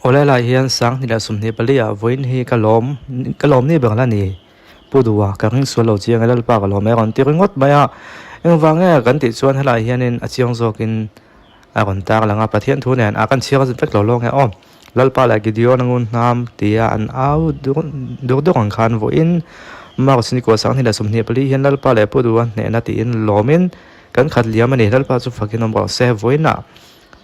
Awle lai hian 2024 ah vawiin hi ka lawm ka lawm ni ber la ni. Pu Duha ka ring sual lo chiang e Lalpa ka lawm e a rawn ti ringawt mai a. Engvang nge kan tih chuan helai hianin a chiang zawkin a rawn tar lang a, Pathian thu nen a kan chhiar vek lo lawng e aw. Lalpa leh Gideon a ngun hnam tia an au dur dur ang khan vawiin March ni kua 2024 hian Lalpa leh Pu Duha hnehna tiin lawmin kan khat liam a ni. Lalpa chu fakin awm rawh se vawiinah.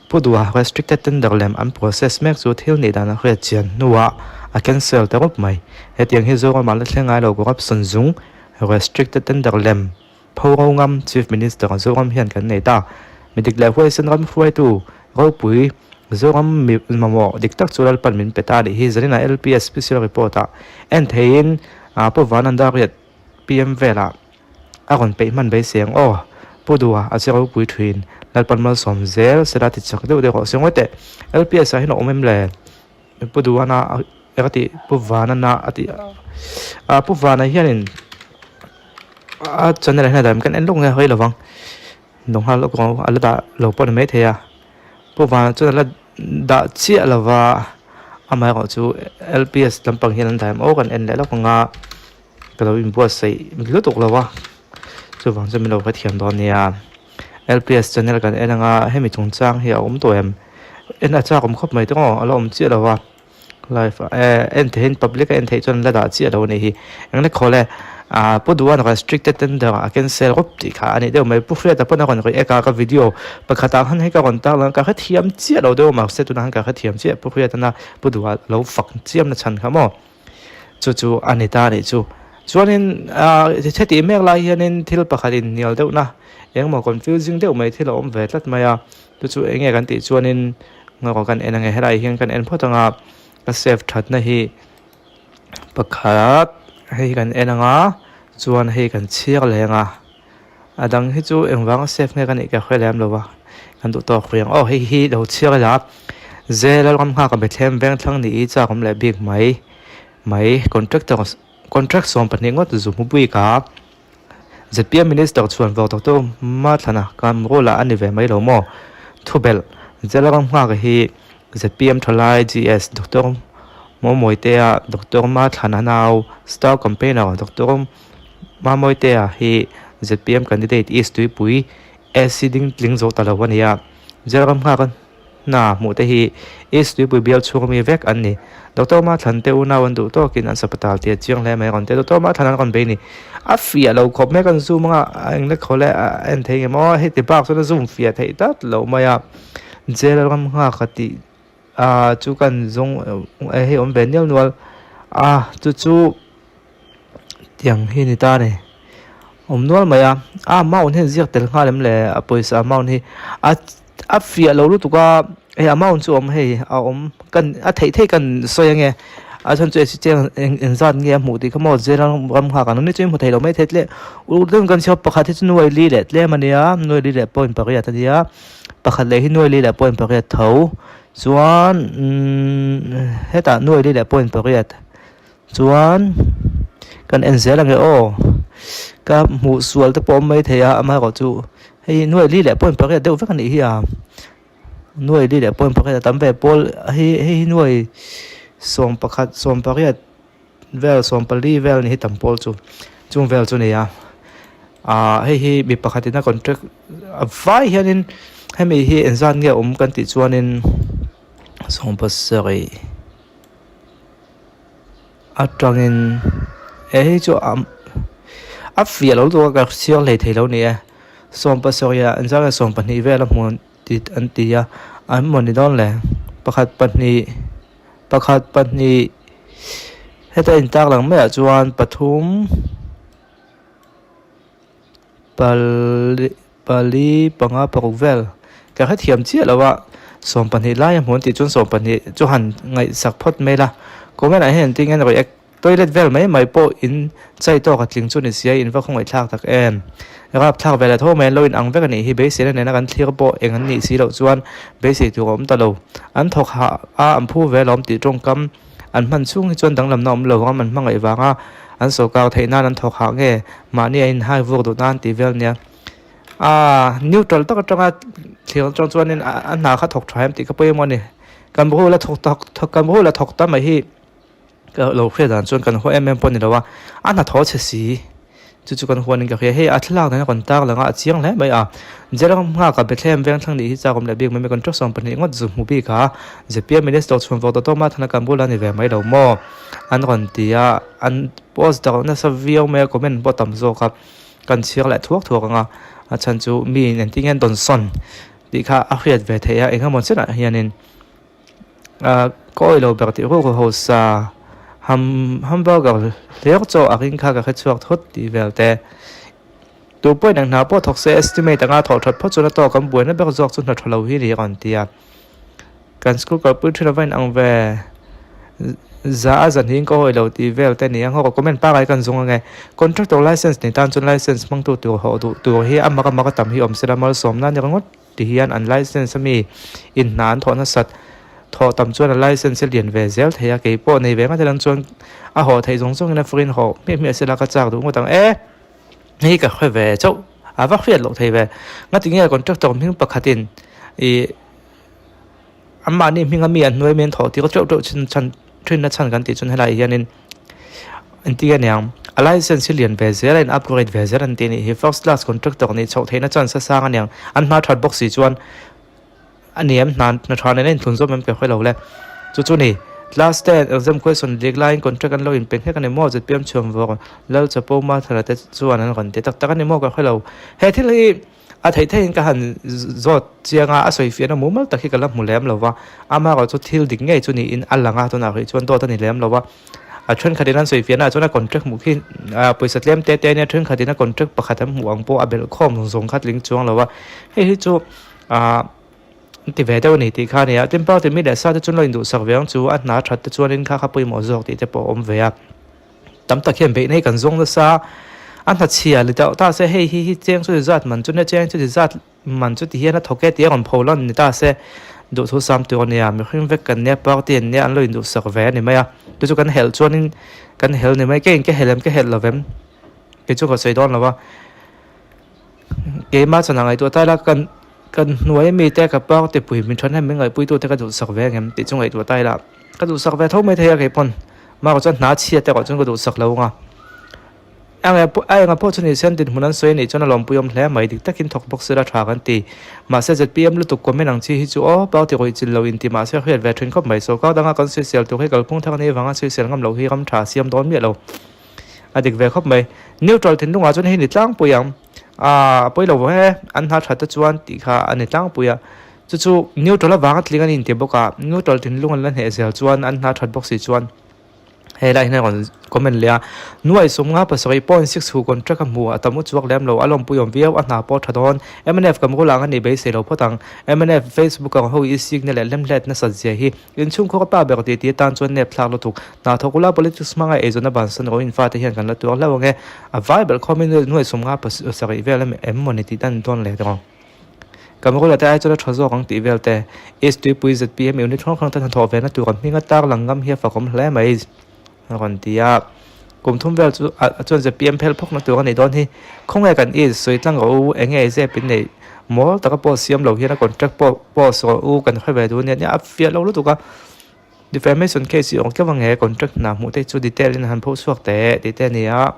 Pu Duha restricted tender lem an process mek chu thil nih dan a hriat chian hnuah a cancel ta rup mai. Hetiang hi Zoram ah la thleng ngai lo corruption zung restricted tender lem pho ro ngam Chief Minister Zoram hian kan nei ta. Mi dik leh huaisen ram hruaitu ropui Zoram mi mamawh dik tak chu Lalpan min pe ta anih hi zaninah LPS special report ah en theiin Pu Vananda riat PM velah A rawn peih hman beisei ang aw. Pu Duha a che ropui thin. Lalpan malsawm zel sela ti chak deuh deuh rawh se ngawi teh. LPS ah hian a awm em le? Pu Duhana ka ti Pu Vanana a ti a Pu Vana hianin a channel ah hian a dah em kan en lawk nge hawi lovang. Dawng nghal lawk rawh a la dah lo pawh a ni maithei a. Pu Vana chuan a la dah chiah lova amaherawh chu LPS lampang hian an dah em aw kan en leh lawk ang a. Ka lo inbuatsaih lutuk lo a, chuvang chu min lo hrethiam dawn nia. LPS channel kan en anga hemi chungchang hi a awm tawh em? En a chak awm khawp mai tawng aw, a la awm chiah lo a. Live ah eh en theihin public a en theih chuan la dah chiah lo a nih hi. Eng le khawl e, ah Pu Duhan restricted tender a cancel rawp tih kha a nih deuh mai. Pu Hriata pawn a rawn react a, ka video pakhatah khan hei ka rawn tar lang a, ka hrethiam chiah lo deuh a mahse tunah khan ka hrethiam chiah Pu Hriatana Pu Duha lo fak chiam na chhan kha maw. Chu chu a ni ta a nih chu. Chuanin ah heti mek lai hianin thil pakhat inhnial deuhna engemaw confusing deuh mai thil a awm ve tlat mai a. Chu chu eng nge kan tih chuanin ngaw kan en ange helai hian kan en phawt anga ka save thatna hi pakhat hei hi kan en anga chuan hei kan chhiar leh anga a dang hi chu engvanga save nge ka nih ka hre lem lo va kan duh tawk reng aw hei hi lo chhiar ila Zela ram nghak a Bethlehem veng thlang ni i chak awm leh bik mai mai contractor contract 12 ngawt zu hmu bik a zpm minister chhuan vawk doctor Mathlana Kamrula a ni ve mai lo maw thubelh Zela ram nghak hi zpm thalai GS doctor Mawmawitea doctor Mathlana nau star campaigner doctor Mamawitea hi zpm candidate East Tuipui AC ding tling zo ta lo a ni a Zela ram nghak a Hna hmuh te hi East Tuipui bial chhung ami vek an ni. Doctor Mathlan te unau an duh tawkin an sapatal tih a chiang hle mai rawn ti a. Doctor Mathlan an rawn bei ni. A fiah lo khawp mai kan zoom anga a eng lek khaw le a en thei nge maw heti bak chuan a zoom fiah theih tlat lo mai a. Jail ram nghak a tih ah chu kan zawng hei awm ve nial nual a chu chu tiang hi ni ta a ni. Awm nual mai a, a amount hian ziak tel nghal em le a pawisa amount hi a a fiah lo lutuk a hei amount chu awm hei a awm kan a theih theih kan sawi ange a chhan chu chiang eng eng zat nge a hmuh tih kha maw zir ram nghak ang ni chu hmu thei lo mai thei tle uluk deuhin kan chhiar pakhat hi chu nuai li leh tlem a nia nuai li leh point pariat a nia pakhat leh hi nuai li leh point pariat tho chuan umm hetah nuai li leh point pariat. Chuan kan en zel ange aw ka hmuh sual te pawh awm mai thei a amaherawh chu hei nuai li leh point pariat deuh vek a nih hi a nuai li leh point pariat a tam ve pawl hei hei hi nuai 11 18 vel 14 vel a ni hi tam pawl chu chung vel chu a ni a ah hei hi mi pakhat in a contract a vai hianin hemi hi engzat nge a awm kan tih chuanin 17. Atangin he hi chu a fiah lo lutuk a ka chhiar hlei thei lo a ni e 17 ah engzah nge 12 vel a hmuh tih an ti a an maw ni dawn le pakhat pahnih pakhat pahnih heta intar lang maiah chuan pathum pali pali panga paruk vel ka hrethiam chiah lo a 12 lai a hmu an tih chuan 12 chu han ngaihsak phawt mai la comment ah hian engtin nge react toilet vel mai mai pawh in chai tawk a tling chu ni sia in va khawngaih thlak tak em rap thlak ve leh tho mai an lo in ang vek a nih hi beisei na nena kan thlir pawh eng an nih si loh chuan beisei tur a awm ta lo an thawk hah a an phu ve alawm tih tawngkam An hman chhung hi chuan danglamna awm lo ram an hmangaih vanga an sawrkar theih nan an thawk hah nge mahni a inhai vuak duh nan tih vel nia. Aaa neutral tak atanga thlir atang chuanin a hna kha thawk tha em tih kha pawimawh a ni. Kan rul a thawk tak kan rul a thawk ta mai hi ka lo hriat dan chuan kan haw em em pawh a ni lo a, a hnathawh chhe si chu chu kan huanin ka hria. Hei a thlalak nen a rawn tar lang a, a chiang hle mai a. Jeram nghaka Bethlehem veng thlang nih hi chak awm leh bik mai mai kan tawk 12 ngawt zu hmu bik a, zpm minister chhuan vawk tawh tawh mah thana kan bula ni ve mai lo maw an rawn ti a, an post darh nasa viau mai a comment pawh tam zawk a, kan chhiar leh thuak thuak ang a, a chhan chu mi in engtin nge an dawnsawn tih kha a hriat ve theih a, engemaw chenah hianin ah ka awih lo ber tih ruk hausa ham hamburger hler chaw a ring kha ka hre chhuak thut tih vel te tu pawhin eng hna pawh thawk se estimate anga thawh that phawt chuan a tawk an buaina ber zawk chu hna tha lo hi a ni a rawn ti a kan school kalpui thin ava inang ve za a zahnih in ka awih lo tih vel te a ni a nghawk a comment pangai kan zung ange contractor license nei tan chuan license hmangtu tur hawh duh tur hi a mak a mak a tam hi awm sela malsawmna a ni ringawt. Ti hian an license a mi in hna an thawh nasat thawh tam chuan a license a lian ve zel thei a, kei pawh nei ve nghat elang chuan a hawh theih zawng zawngin a furin hawh hmiah hmiah sela ka chak duh ngawt ang e. Hei ka hre ve chauh a va hriat loh thei ve. Ngatinge contractor hming pakhatin ih anmahni hminga mi an hnuai mi an thawh tir teuh teuh chin chhan thinna chhan kan tih chuan helaiah hianin engtin nge niang a license hi lian ve zel a in upgrade ve zel an tih a nih hi first class contractor nih chhoh theihna chance a sang a niang an hma that bawk si chuan a ni em hna hna tha nen a inthlun zawm em ka hre lo le chu chu ni class ten exam question lik laiin contract an lo inpe nghek a ni maw zpm chhuan vawk lal chapo mathana te chuan an rawn ti tak tak a ni maw ka hre lo he thil hi. A theih theihin ka han zawt chiang a, a sawi fiahna mumal tak hi ka la hmu lem lo va, amaherawh chu thil dik ngei chu niin a lang a, tunah rih chuan dawt a ni lem lo va. A thenkhatin an sawi fiahnaah chuan a contract hmuh khi pawisa tlem te te a nia, thenkhatin a contract pakhat an hmuh ang pawh a belh khawm zawng zawng kha tling chuang lo va, hei hi chu ah ti ve deuh a ni tih kha a ni a, tin party mi leh sa te chuan lo induhsak ve ang chu a hna that te chuanin kha kha pawimawh zawk tih te pawh a awm ve a. Tam tak hian beihna hi kan zawng nasa, a hnachhia li deuh ta se hei hi hi cheng chu ti zat man chu nia cheng chu ti zat man chu ti hian a thawk e tih a rawn pho lan ni ta se duhthu sam tur a nia mihring vek kan nia party an nia an lo induhsak ve a ni mai a chu chu kan helh chuanin kan helh ni mai keiin ka helh em ka helh lo vem kei chu ka sawi dawn lo va keimah chhan ah ngaihtuah ta ila kan kan hnuai ami te ka party pui min then hian min ngaihpuitu te ka duhsak ve ang em tih chu ngaihtuah ta ila ka duhsak ve tho mai thei a kei pawn. Mah chuan hna chhiat erawh chuan ka duhsak lo anga. A enga pawh a enga pawh chu ni se an dinhmun an sawi a nih chuan a lawmpui awm hle mai dik takin thawk bawk sela tha kan ti. Mahse zpm lutuk comment ang chi hi chu aw party rawih chil lo inti mahse hriat ve thin khawp mai. Sorkar danga kan sawisel tur hi kalphung thar anih avanga sawisel ngam loh hi ram tha siam dawn miah lo. A dik ve khawp mai. Neutral thinlungah chuan hei ni tlangpui ang. Aaa a pawi lo e an hna that te chuan tih kha a ni tlangpui a. Chu chu neutral avanga tling an inti bawk a, neutral thinlung an la hneh zel chuan an hna that bawk si chuan hei lai hian a rawn comment leh a, Nuai sawmnga pasarih point six hu contract a hmu a tam u chuak lem lo, a lawmpui awm viau, a hna pawh tha dawn, mnf kam rul ang a nih beisei lo phawt ang, mnf Facebook ang ho i sikna leh hlemhlet nasat zia hi inchhungkhur a pa ber tih tih atan chuan nep thlak lutuk, hna thawk ula politics hmanga eizawn a bansan rawh in fate hian kan la tuar hlauh ang e, a vai belh khawmin nuai sawmnga pasarih vel em mawni tih dan dawn leh tawh. Kamrula te ai chuan a tha zawk ang tih vel te. East Tuipui zpm unit hrang hrang te hnathawh ve na tur an hming a tar lang ngam hi a fakawm hle mai a rawn ti a. Kum thum vel chu a chuan zpm phel phawk na tur a nih dawn hi. Khawnge kan East sawi tlang rawh u, enge ei zep in neih mawl taka pawh siam lo hian a contract pawh post rawh u kan hre ve duh ania nia a fiah lo lutuk a. Defamation case hi awm tleuh ange contract hna hmuh te chu detail in a han pho chhuak teh tih te a ni a.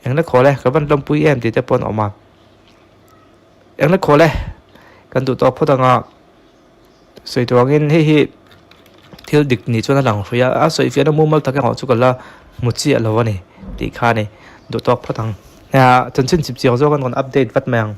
Engla khawl e ka van lawmpui em tih te pawh an awm a. Engla khawl e, kan duh tawk phawt anga sawi tur angin hei hi thil dik ni chuan a lang hrui a, a sawi fiahna mumal tak erawh chu ka la hmu chiah lo a ni tih kha a ni duh tawk phawt ang. Nia chanchin chip chiang zawk an rawn update vat mai ang.